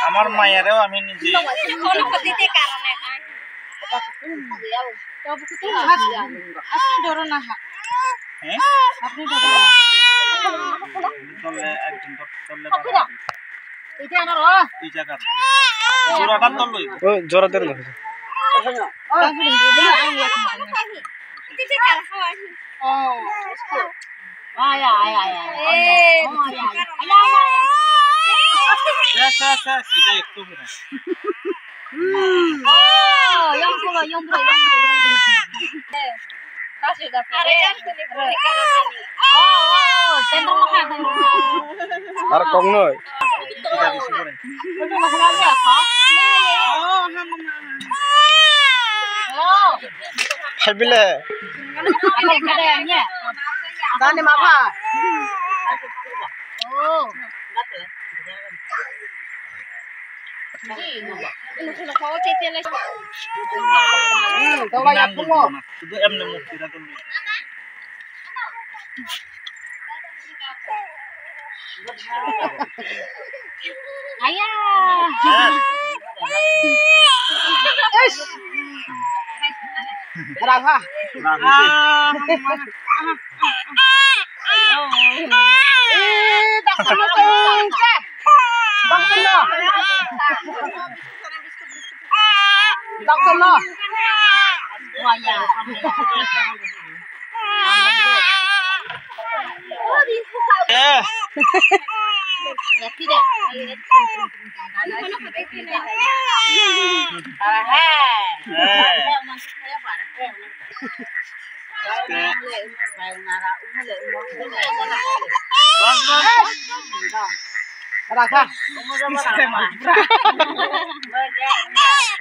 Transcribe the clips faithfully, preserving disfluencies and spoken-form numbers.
আমার মায়েরও আমি নিজে। আপনি ধরো না, হ্যাঁ? হ্যাঁ? আপনি ধরো না। চললে একজন ধর-, চললে ধরো। এটা আমার, ও। এই জায়গা। জোড়াটা তো লইব। ও, জোড়া ধরে দেখো। ও। ও। আয়, আয়, আয়, আয়। এ, আয়, আয়, আয়। Yes, yes, yes, এটা একটু ঘুরে। হুম। ও, yang bro, yang bro, yang bro, yang bro. Aro kok noi. Hai bile. Dani ma pha. Hmm, tawai ya, pungo. Sudah em nemu kira dulu. Ayah. Rafa. Rafa. Eh, doctor no tong, chef. Doctor no. Doctor no. Eh. Eh. Rakha.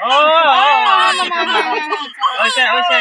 Oh, oh, oh, oise, oise.